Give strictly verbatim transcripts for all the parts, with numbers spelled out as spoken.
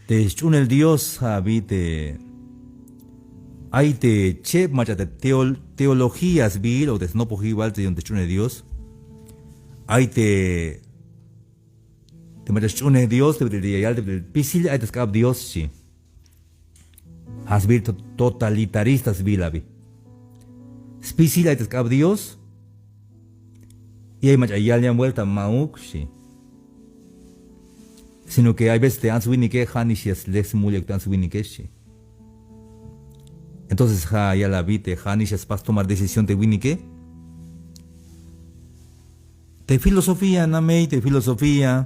Te sch'uunel Dios ja' abi te ay te cheb mach'a te teol- teología sbiil o te snopojibal te yu'un te sch'uunel Dios. Ay te te mach'a sch'uunej Dios te bit'il ya yal te bit'il spisil ay ta sk'ab Dios xchi. Ja' sbiil to- totalitarista sbiil abi. Spisil ay ta sk'ab Dios. Y ay mach'a yal yan vuelta ma'uk xchi. Sino que hay veces te ants winike ja'nix ya slej smulik te ants winike xchi. Entonces ja' yal abi te ja'nix ya spas tomar decisión te winike. Te filosofía namey te filosofía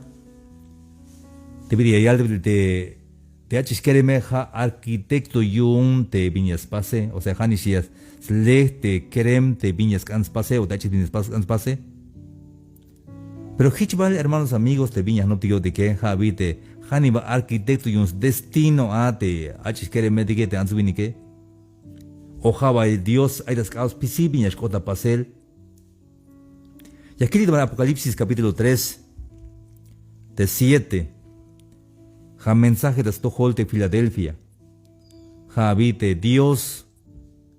te bit'il ya yal te te ach'ix kereme ja' arquitecto yu'un te bin ya spase, o sea ja'nix ya slej te kerem te bin ya sk'an spase o te ach'ix bin ya sk'an spase. Pero jich bal hermanos amigos te bin ya jnoptik yo'tike ja' abi te ja'nix ba arquitecto yu'un sdestino a te ach'ix keremetike te ants winike. O ja' ba Dios ay ta sk'ab spisil bin ya xk'ot ta pasel. Ya kilik ta Apocalipsis capítulo tres te siete. Ja' mensaje ta stojol te Filadelfia. Ja' abi te Dios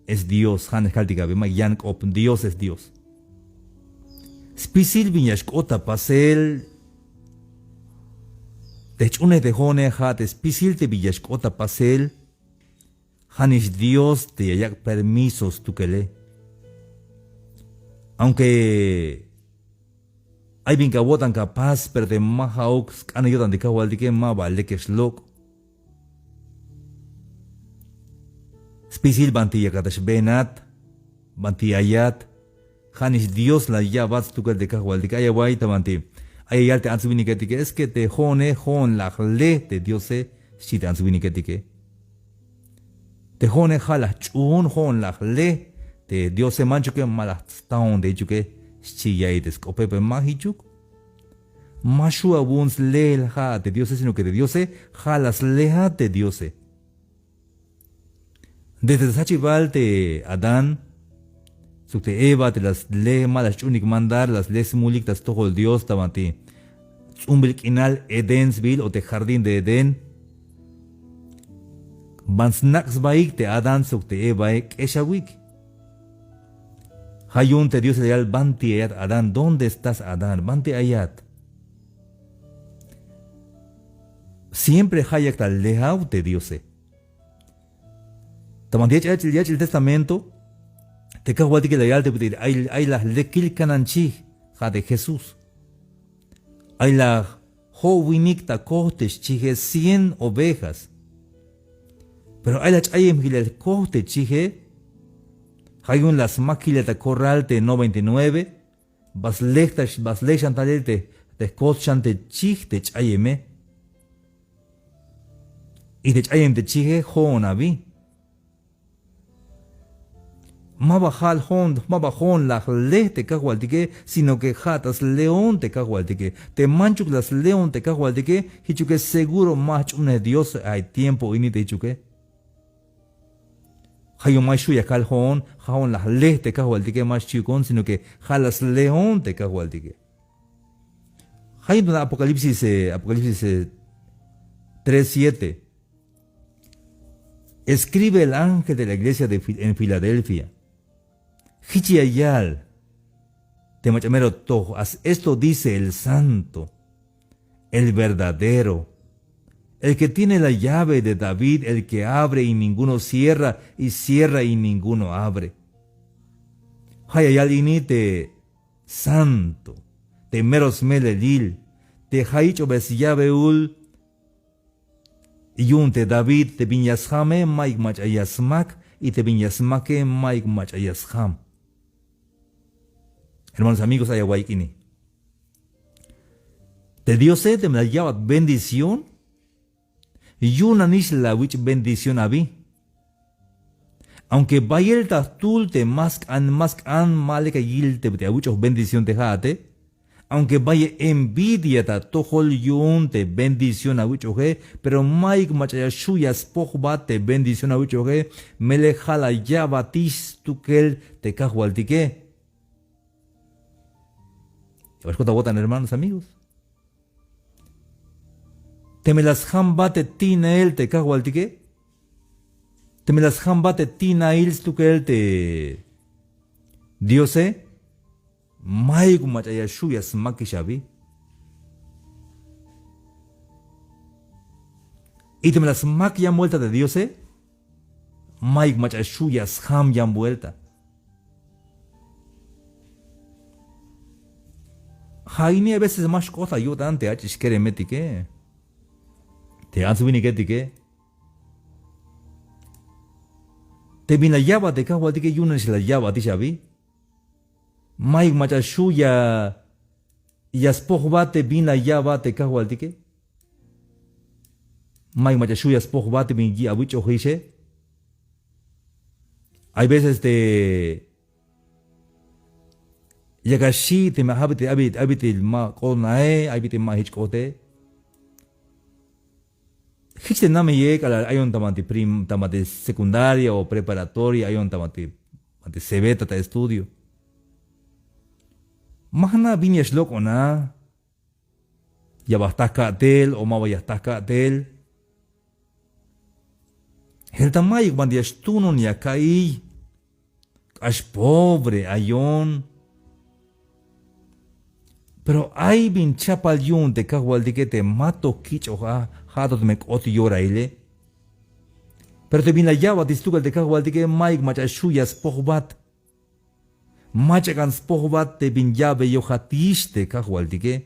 es Dios, ja' nix kaltik abi ma yan k'op, Dios es Dios. Spisil bin ya xk'ot ta pasel te jch'uunej te jo'one ja' te spisil te bin ya xk'ot ta pasel. Ja'nix Dios te ya yak' permiso stukele. Aunque ay bin ka awo'tan ka pas pero te ma ja'uk sk'anej yo'tan te kajwaltike ma ba lek ya xlok'. Spisil banti yakat ta xbeenat, banti ayat. Ja'nix Dios la ya'bat stukel te kajwaltike ay away ta banti ay ya yal te ants winiketike es que te jo'one jo'on la jle te Diose xchi te ants winiketike. Te jo'one ja' la jch'uun jo'on la jle te Diose manchuke ma la staon te jichuke xchi ya'iy te sk'ope pero ma jichuk. Ma xju' awu'un sleel ja' te Diose sino que te Diose ja' la slejat te Diose. Desde ta sjachibal te Adán sok te Eva te la sle ma la sch'uunik mandar la sle smulik ta stojol Dios ta banti ts'umbil k'inal Edén sbiil o te jardín de Edén. Ban snak' sbaik te Adán sok te Evae k'exawik. Ja' yu'un te Diose la yal banti ayat Adán, ¿dónde estás Adán? Banti ayat. Siempre ja' yak ta lejaw te Diose. Ta banti yach'il testamento te kajwaltike la yal te bit'il ay la jlekil kanan chij ja' te Jesús. Ay la jo'winik ta kojt te xchije cien ovejas. Pero ay la ch'ayem jilel kojt te chije. Ja' yu'un la smak jilel ta corral te noventa y nueve. Ba slej ta ba slej xan talel te jkojt xan te chij te ch'ayeme. Y te ch'ayem te chije jo'on abi. Ma ba ja'al jo'on ma ba jo'on la jle te kajwaltike sino que ja' ta sleon te kajwaltike. Te manchuk la sleon te kajwaltike jichuke seguro ma jch'uunej Dios ay tiempo ini te jichuke. Ja' yu'un ma xju' ya kal jo'on ja' jo'on la jle te kajwaltike ma xchiukon sino que ja' la sleon te kajwaltike. Ja' yu'un ta Apocalipsis Apocalipsis tres siete. Escribe el ángel de la iglesia de en Filadelfia. Jich ya yal te mach'a mero toj, esto dice el santo, el verdadero, el que tiene la llave de David, el que abre y ninguno cierra y cierra y ninguno abre. Ja' ya yal ini te santo, te mero smelelil, te ja' yich'obey sllaveul yu'un te David, te bin ya sjame mayuk mach'a ya smak, y te bin ya smake mayuk mach'a ya sjam. Hermanos amigos ay awa'iy ini. Te Diose teme la ya'bat bendición, yu'un nanix la awich' bendición abi. Aunque bayel ta jtul te ma sk'an ma sk'an ma lek ya yil te bit'il awich'oj bendición te ja'ate. Aunque bayel envidia ta atojol yu'un te bendición awich'oje pero mayuk mach'a ya xju' ya spojbat te bendición awich'oje. Melel ja' la ya'batix stukel te kajwaltike. Ya bal xk'ot awo'tan hermanos amigos. Teme la sjambat te tinail te kajwaltike, teme la sjambat te tinail stukel te Diose, mayuk mach'a ya xju' ya smakix abi. Y teme la smak yan vuelta te Diose, mayuk mach'a xju' ya sjam yan vuelta. Ja' ini a veces ma xk'ot ta yo'tan te ach'ix keremetike, te ants winiketike. Te bin la ya'bat te kajwaltike yu'un nanix la ya'batix abi. Mayuk mach'a xju' ya, ya spojbat te bin la ya'bat te kajwaltike. Mayuk mach'a xju' ya spojbat te bin awich'ojixe. Hay veces te yak axi' teme ja' bit'il, ay bit'il ma k'ot nae, ay bit'il ma jich k'ote. Jich te nameye k'alal ayon ta banti prim, ta banti secundaria o preparatoria, ayon ta banti, banti cebeta ta estudio. Ma jna' bin ya xlok'on a, ya ba jta ka'tel o ma ba ya jta ka'tel. Jelta mayuk banti ya xtunon ya ka'iy. K'ax pobre ayon. Pero ay bin chapal yu'un te kajwaltike te ma to kich'oj a, ja' to teme k'ot yoraile. Pero te bin la ya'batix stukel te kajwaltike mayuk mach'a xju' ya spojbat. Mach'a k'an spojbat te bin ya'beyojatix te kajwaltike.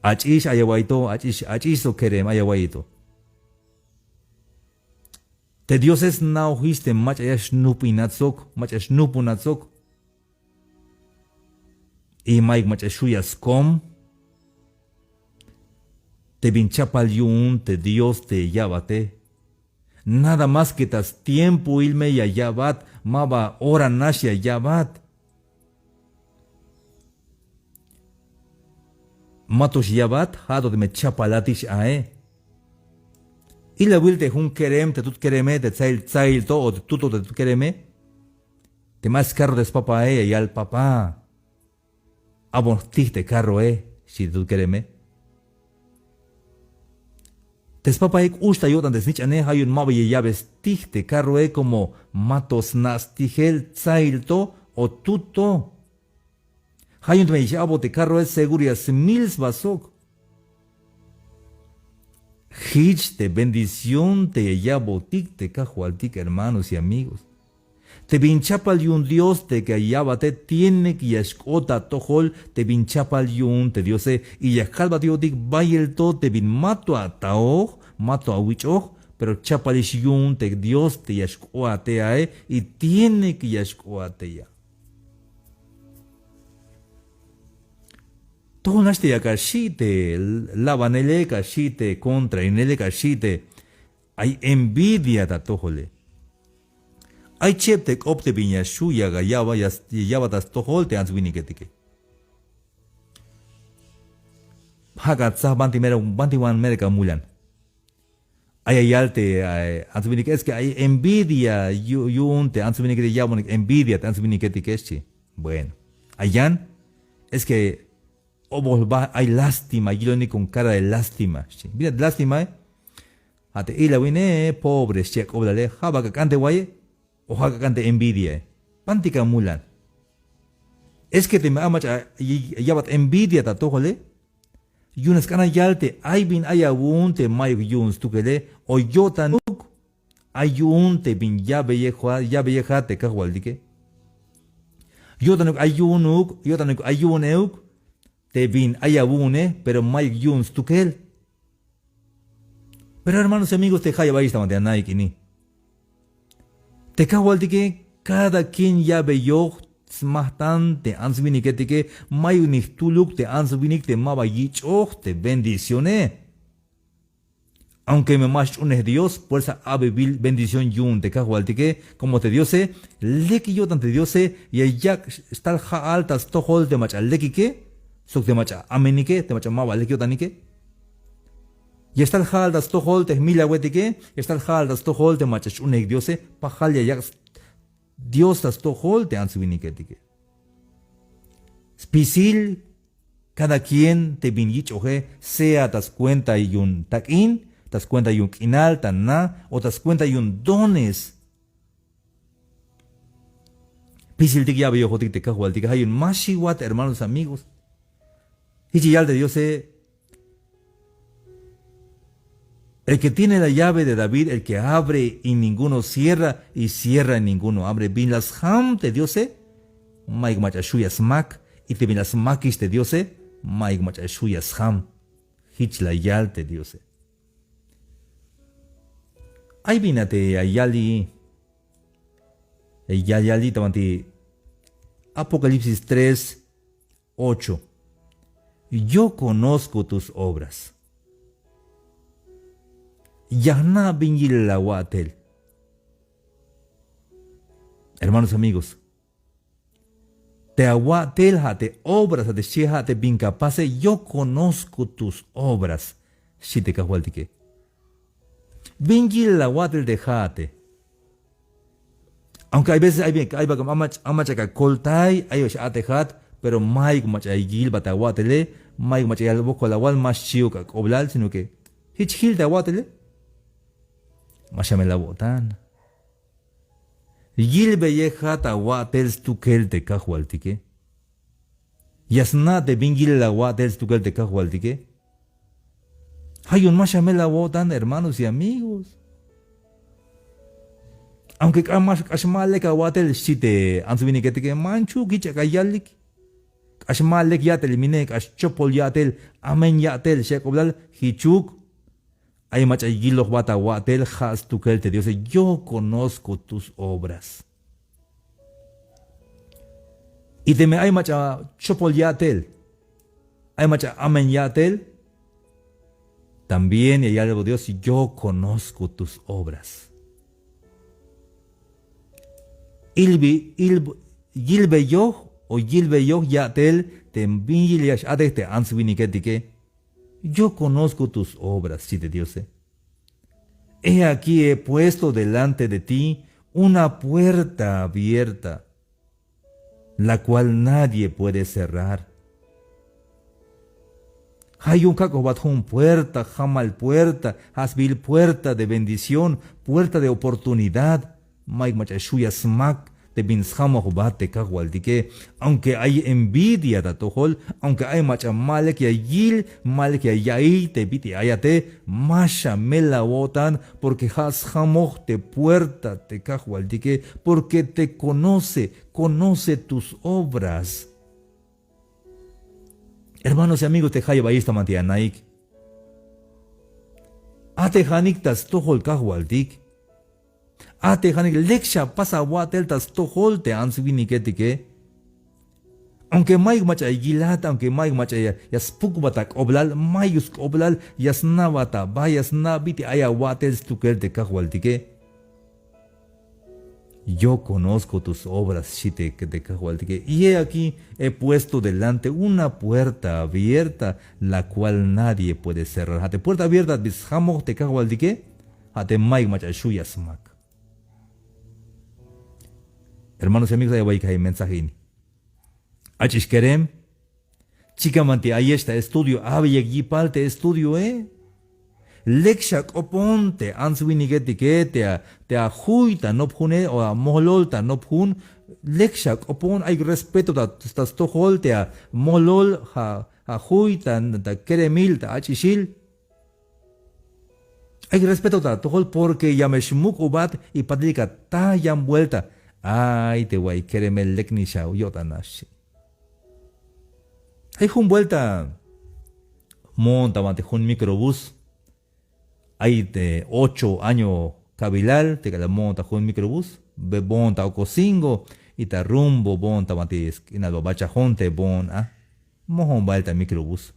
Ach'ix ay awa'iy to, ach'ix, ach'ix sok kerem ay awa'iy to. Te Diose sna'ojix te mach'a ya xnupinat sok, mach'a xnupunat sok. Y mayuk mach'a xju' ya skom te bin chapal yu'un te Dios te ya'bate. Nada más que ta stiempoil me ya ya'bat, ma ba ora nax ya ya'bat. Ma to xya'bat, ja' to teme chapalatix ae. Ilawil te jun kerem, te tut kereme, te tsail, tsail to, o te tut to, te tut kereme. Teme ay skarro te spapae, ya yal: Papá, abon jtij te karroe, xchi te tut kereme. Te spapae k'ux ta yo'tan te snich'ane, ja' yu'un ma ba ya ya'be stij te karroe, como ma to sna' stijel tsail to o tut to. Ja' yu'un teme ya x-a'bot te karroe, seguro ya smil sba sok. Jich te bendición te ya ya'botik te kajwaltik, hermanos y amigos. Te bin chapal yu'un Dios te ya ya'bate tiene que ya xk'ot ta atojol te bin chapal yu'un te Diose, y ya kalbat yo'tik bayel to te bin ma to ataoj, ma to awich'oj, pero chapalix yu'un te Dios te ya xk'oat tey ae, y tiene que ya xk'oat tey a. Tojol nax te yak axi' te labanele, yak axi' te contrainele, yak axi' te ay envidia ta atojole. Ay cheb te k'op te bin ya xju' ya ya'bat, ya ya'bat ta stojol te ants winiketike. Jak'a tsaj banti mero, banti wan mero ka mulan. Ay ya yal te, ay, ants winik, es que ay envidia yu-, yu'un te ants winiketike, ya'bonik envidia te ants winiketike, xchi. Bueno, ay yan, es que obol ba, ay lástima, yilonik con cara de lástima, xchi. Bin a te lástimae, ja' te ilawine, pobre, xchi ak'oblale, ja' ba ka k'an te waye, o ja' ka k'an te envidiae. Banti ka mulan. Es que teme ay mach'a ya ya'bat envidia ta atojole, yu'un sk'an ya yal te ay bin ay awu'un te mayuk yu'un stukele, o yo'tanuk ay yu'un te bin ya'beyejat, ya'beyejat te kajwaltike. Yo'tanuk ay yu'unuk, yo'tanuk ay yu'un euk te bin ay awu'une, pero mayuk yu'un stukel. Pero hermanos y amigos, te jayeb ayex ta banti anaik ini, te kajwaltike, cada quien ya'beyoj smajtan te ants winiketike, mayuk ni jtuluk te ants winik te ma ba yich'oj te bendicione. Aunque me ma xch'unej Dios, puersa a'bebil bendición yu'un te kajwaltike, como te Diose, lek yo'tan te Diose, ya yak' xtal ja'al ta stojol te mach'a lekike, sok te mach'a amenike, te mach'a ma ba lek yo'tanike. Ya xtal ja'al ta stojol te jmilawetike, ya xtal ja'al ta stojol te mach'a xch'unej Diose, pajal ya yak' Dios ta stojol te ants winiketike. Spisil, Cada quien te bin yich'oje, sea ta scuenta yu'un tak'in, ta scuenta yu'un k'inal ta na, o ta scuenta yu'un dones. Pisiltik yabeyojotik te kajwaltike, ja' yu'un ma xiwat, hermanos, amigos. Jich ya yal te Diose: el que tiene la llave de David, el que abre y ninguno cierra, y cierra y ninguno abre. Bin la sjam te Diose, mayuk mach'a xju' ya smak. Y te bin la smakix te Diose, mayuk mach'a xju' ya sjam. Jich la yal te Diose. Ay bin a te ya yali, ya yali ta banti Apocalipsis tres, ocho. Yo conozco tus obras. Ya jna' bin yilel awa'tel. Hermanos, amigos, te awa'tel ja' te obras, ja' te xchi, ja' te bin ka pase, yo conozco tus obras, xchi te kajwaltike. Bin yilel awa'tel te ja'ate. Aunque hay veces ay, ay, ay mach'a ka koltay, ay x-a'tejat, pero mayuk mach'a yilbat awa'tele, mayuk mach'a yal wokol awal ma xchi'uk ak'oblal, sino que jich jil te awa'tele. Ma xamel awo'tan. Yilbeyejat awa'tel stukel te kajwaltike. Ya sna' te bin yilel awa'tel stukel te kajwaltike. Ja' yu'un ma xamel awo'tan, hermanos y amigos. Aunque k'ax ma, k'ax ma lek awa'tel, xchi te ants winiketike, manchuk, jich ak'a yalik. K'ax ma lek ya'tel mine, k'ax chopol ya'tel, amen ya'tel, xchi ak'oblal, jichuk. Ay mach'a yilojbat awa'tel, ja' stukel te Diose: yo conozco tus obras. Y teme ay mach'a chopol ya'tel, ay mach'a amen ya'tel, también ya yalbot Dios: yo conozco tus obras. Ilbi, ilb-, yilbeyoj o yilbeyoj ya'tel te bin yilel ya x-a'tej te ants winiketike. Yo conozco tus obras, xchi te Diose. He aquí, he puesto delante de ti una puerta abierta, la cual nadie puede cerrar. Ja' yu'un kak'ojbat jun puerta, jamal puerta, ja' sbiil puerta de bendición, puerta de oportunidad. Mayuk mach'a xju' ya smak te bin sjamojbat te kajwaltike. Aunque ay envidia ta atojol, aunque ay mach'a ma lek ya yil, ma lek ya ya'iy te bit'il ayate, ma xamel awo'tan, porque ja' sjamoj te puerta te kajwaltike, porque te conoce, conoce tus obras. Hermanos y amigos, te jayeb ayex ta banti anaik, a'tejanik ta stojol kajwaltik. A'tejanik, lek xa pas awa'tel ta stojol te ants winiketike. Aunque mayuk mach'a ya yilat, aunque mayuk mach'a ya, ya spukbat ak'oblal, mayuk sk'oblal, ya sna'bat aba, ya sna' bit'il ay awa'tel stukel te kajwaltike. Yo conozco tus obras, xchi te, te kajwaltike. Y he aquí, he puesto delante una puerta abierta, la cual nadie puede cerrar. Ja' te puerta abierta bi sjamoj te kajwaltike, ja' te mayuk mach'a xju' ya smak. Hermanos y amigos, ay awa'iyik ja' mensaje ini. Ach'ix kerem, chikan banti ayex ta estudio, abeyik yipal te estudioe. Lek xa k'opon te ants winiketike, te a, te ajuy ta nopjune o amojlol ta nopjun. Lek xa k'opon, ay respeto ta, ta stojol te amojlol, ja, ajuy ta, ta keremil, ta ach'ixil. Ay respeto ta atojol, porque ya me xmuk'ubat y patil ka ta yan vuelta. Ay, te wa'iy keremel, lek nix a yo'tan a, xchi. Ay jun vuelta moon ta banti jun microbús. Ay te ocho año ka'bilal te k'alal moon ta jun microbús, be boon ta Ocosingo, y ta rumbo boon ta banti sk'inal Babachajon te boon a. Mojon bael ta microbús.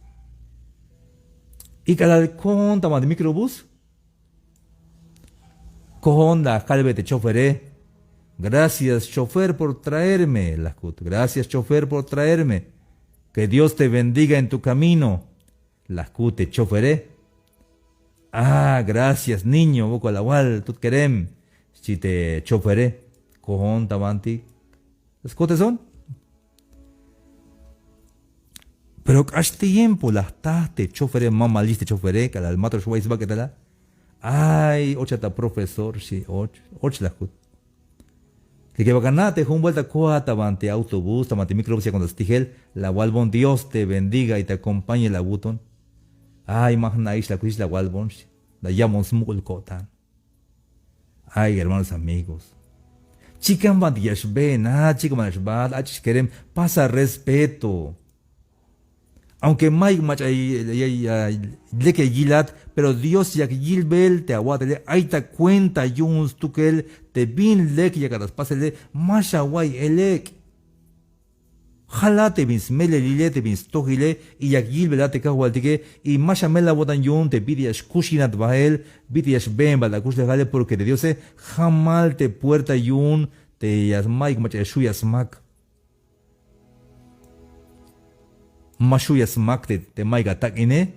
Y k'alal koon ta banti microbús, koon la kalbe te chofere: Gracias, chofer, por traerme, la jkut. Gracias, chofer, por traerme. Que Dios te bendiga en tu camino, la jkut te chofere. Ah, gracias, niño, wokol awal, tut kerem, xchi te chofere. Koon ta banti. Sk'oteson. Pero k'ax tiempo la jta te chofere, mamalix te chofere, k'alal mato xway sbak'etal a. Ay, ochat ta profesor, xchi, och, och la jkut. Te que baka na te jun vuelta koat ta banti autobús, ta banti microbús, ya cuando stijel, la walbon Dios te bendiga y te acompañe la wuton. Ay, ma jna'ix la kutix la walbon, xchi. La yabon smuk'ul ko'tan. Ay, hermanos, amigos. Chikan banti ya xbeenat, chikan banti ya xbaat, ach'ix kerem, pasa respeto. Aunque mayuk mach'a ya, ya, ya, lek ya yilat, pero Dios yak yilbel te awa'tele, ay ta cuenta yu'un stukel te bin lek yakat ta spasele, ma xawa'iy elek'. Jala te bin smelelile, te bin stojile, y yak yilbelat te kajwaltike, y ma xamel awo'tan yu'un te bit'il ya xkuxinat bael, bit'il ya xbeen bael akuxlejale, porque te Diose jamal te puerta yu'un te ya mayuk mach'a ya xju' ya smak. Ma xju' ya smak te, te mayuk atak'ine,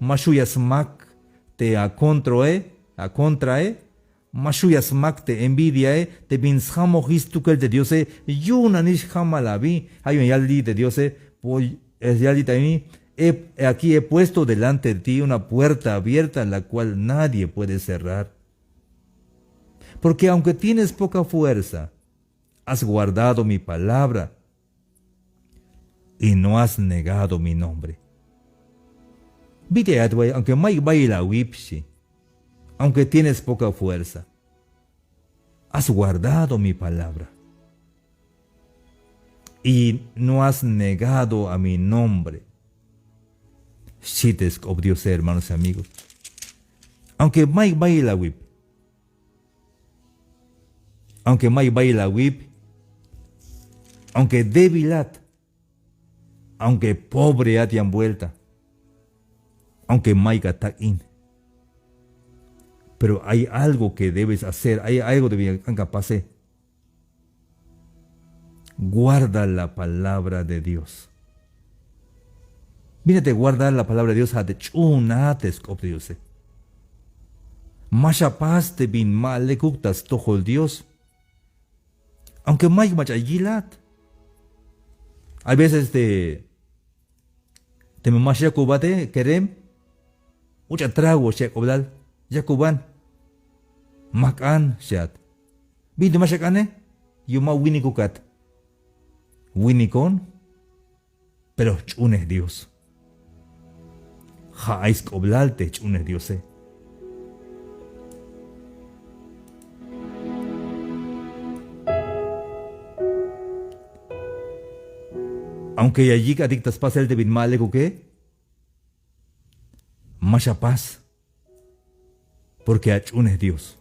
ma xju' ya smak te acontroe, acontrae, ma xju' ya smak te envidiae, te bin sjamojix stukel te Diose, yu'un nanix jamal abi, ja' yu'un ya yal te Diose, po-, eh, ya yal te abi, he, he aquí he puesto delante de ti una puerta abierta, la cual nadie puede cerrar. Porque aunque tienes poca fuerza, has guardado mi palabra y no has negado mi nombre. Bit'il ayat, aunque mayuk bayel awip, xchi, aunque tienes poca fuerza, has guardado mi palabra y no has negado a mi nombre. Xchi te sk'op Diose, hermanos y amigos. Aunque mayuk bayel awip, aunque mayuk bayel awip, aunque débilat, aunque pobreat yan vuelta, aunque mayuk atak'in, pero hay algo que debes hacer, hay algo que debes hacer. Guarda la palabra de Dios. Bin a te guardar la palabra de Dios, ja' te ch'uunat te sk'op te Diose. Ma xapas te bin ma lekuk ta stojol Dios. Aunque mayuk mach'a yilat. Hay veces te, teme ma xyakubate, kerem, uch'a trago, xchi ak'oblal, yakuban. Ma jk'an, xchiat. Bin te ma xak'ane, yu'un ma winikukat. Winikon, pero jch'uunej Dios. Ja' ay sk'oblal te jch'uunej Diose. Aunque ya yik'atik ta spasel te bin ma lekuke, ma xapas. Porque ach'uunej Dios.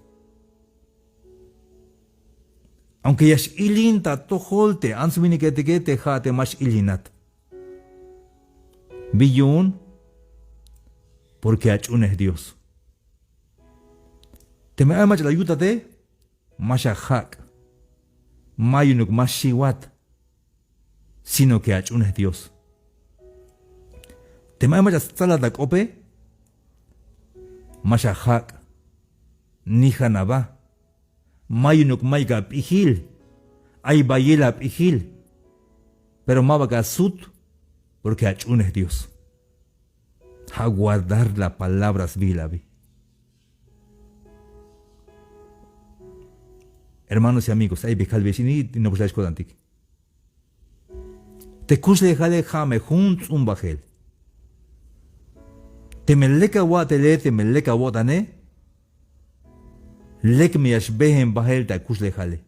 Aunque ya x-ilin ta atojol te ants winiketike, te ja' te ma x-ilinat. Bi yu'un, porque ach'uunej Dios. Teme ay mach'a la yutate, ma xajak'. Ma yu'unuk ma xiwat. Sino que ach'uunej Dios. Teme ay mach'a stsalat ak'ope, ma xajak'. Nijan aba. Ma yu'unuk mayuk ap'ijil. Ay bayel ap'ijil. Pero maba ka sut, porque ach'uunej Dios. Ja' guardar la palabra sbiil abi. Hermanos y amigos, ay bi kalbeyex ini, nopol xlaj ko'tantik. Te kuxlejale ja' me jun ts'umbajel. Teme lek awa'tele, teme lek awo'tane, lek me ya xbeen bajel te akuxlejale.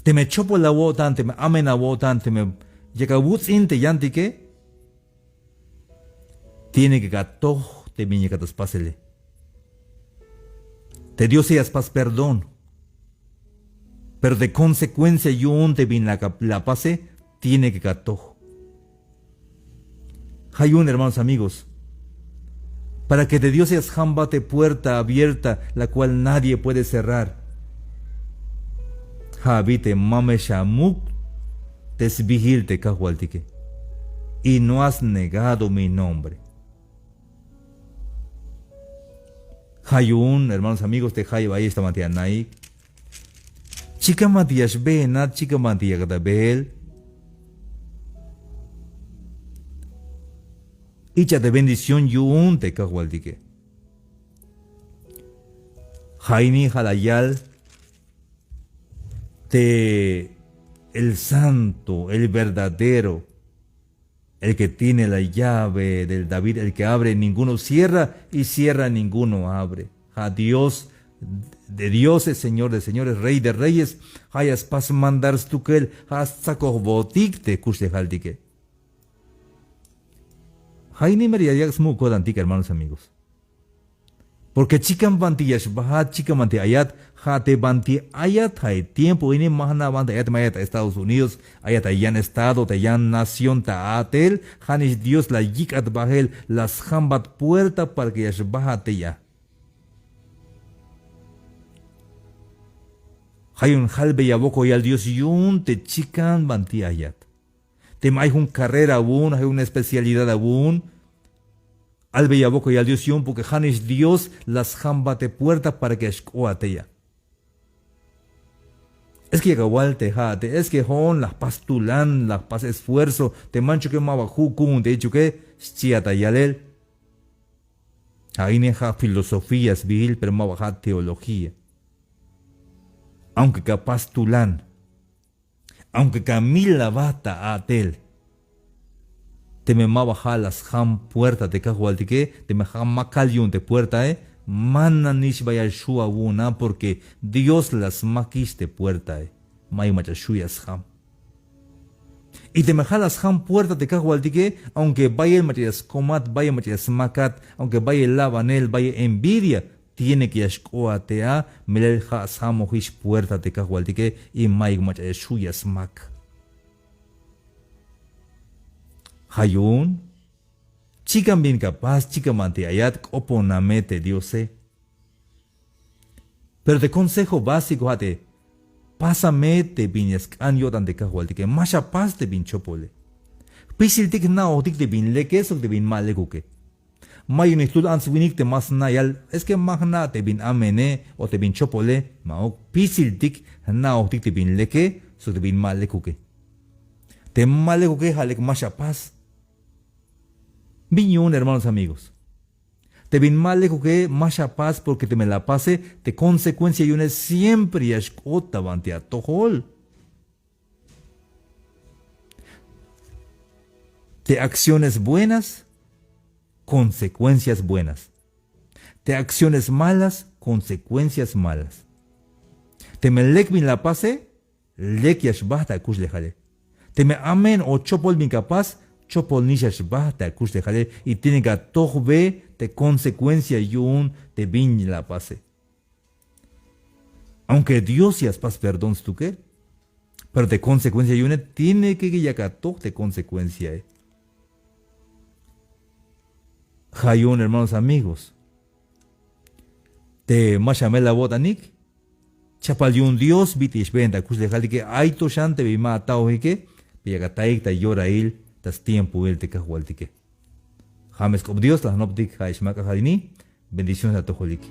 Teme chopol awo'tan, teme amen awo'tan, teme yak awuts'in te yantike, tiene que ka toj te bin yakat ta spasele. Te Diose ya spas perdón. Pero te consecuencia yu'un te bin la, la pase, tiene que ka toj. Ja' yu'un, hermanos, amigos, para que te Diose ya sjambat te puerta abierta, la cual nadie puede cerrar. Ja' abi te ma me xamuk te sbiil te kajwaltike. Y no has negado mi nombre. Ja' yu'un, hermanos, amigos, te jayeb ayex ta banti anaik. Chikan banti ya xbeenat, chikan banti yakat ta beel. Ich'a te bendición yu'un te kajwaltike. Ja' ini ja' la yal te el santo, el verdadero, el que tiene la llave del David, el que abre ninguno cierra y cierra ninguno abre. Ja' Dios de dioses, Señor de señores, Rey de reyes. Ja' ya spas mandar stukel, ja' stsakojbotik te kuxlejaltike. Ja' ini mero ya yak' smuk' ko'tantik, hermanos, amigos. Porque chikan banti ya xbajat, chikan banti ayat. Ja' te banti ayat, ja' te tiempo ini ma jna' banti ayat, ma ayat ta Estados Unidos, ayat ta yan estado, ta yan nación, ta a'tel. Ja'nix Dios la yik'at bajel, la sjambat puerta para que ya xbajat tey a. Ja' yu'un jalbeya wokol yal Dios yu'un te chikan banti ayat. Teme ay jun carrera awu'un, ay jun especialidad awu'un, albeya wokol yal Dios yu'un, porque ja'nix Dios la sjambat te puerta para que ya xk'oat tey a. Es que yak awal te ja'ate, es que jo'on la jpas tulan, la jpas esfuerzo, te manchuke maba ju' ku'un te jichuke, xchiat ta yalel. Ja' ini ja' filosofía sbiil, pero maba ja' teología. Aunque ka pas tulan, aunque ka mil aba ta a'tel, teme maba ja' la sjam puerta te kajwaltike, teme ja' makal yu'un te puertae, mananix bayal xju' awu'un a, porque Dios la smakix te puertae. Mayuk mach'a xju' ya sjam. Y teme ja' la sjam puerta te kajwaltike, aunque bayel mach'a ya skomat, bayel mach'a ya smakat, aunque bayel labanel, bayel envidia, tiene que ya xk'oat tey a, melel ja' sjamojix puerta te kajwaltike y mayuk mach'a ya xju' ya smak. Ja' yu'un chikan bin ka pas, chikan banti ayat, k'opona me te Diose. Pero te consejo básico ja' te pasa me te bin ya sk'an yo'tan te kajwaltike, ma xa pas te bin chopole. Jpisiltik jna'ojtik te bin leke sok te bin ma lekuke. Ma yu'un jtul ants winik te ma sna' yal, es que ma jna' te bin amene o te bin chopole. Ma'uk, jpisiltik jna'ojtik te bin leke sok te bin ma lekuke. Te ma lekuke ja' lek ma xa pas. Bin yu'un, hermanos, amigos. Te bin ma lekuke ma xa pas, porque teme la pase, te consecuencia yu'une siempre ya xk'ot ta banti atojol. Te acciones buenas, consecuencias buenas. Te acciones malas, consecuencias malas. Teme lek bin la pase, lek ya xbajt akuxlejale. Teme amen o chopol bin ka pas, chopolnix ya xbajt akuxlejale. Y tiene que atojbe te consecuencia yu'un te bin la pase. Aunque Dios ya spas perdón stukel, pero te consecuencia yu'une tiene que yak atoj te consecuenciae. Ja' yu'un, hermanos, amigos, te ma xa mel awo'tanik, chapal yu'un Dios bit'il ya xbeen ta akuxlejaltike. Ay to xan te bin ma ataojike, pero yak ataik ta yorail, ta stiempoil te kajwaltike. Ja' me sk'op Dios la jnoptik, ja' ix ma k'ajal ini. Bendiciones atojolik.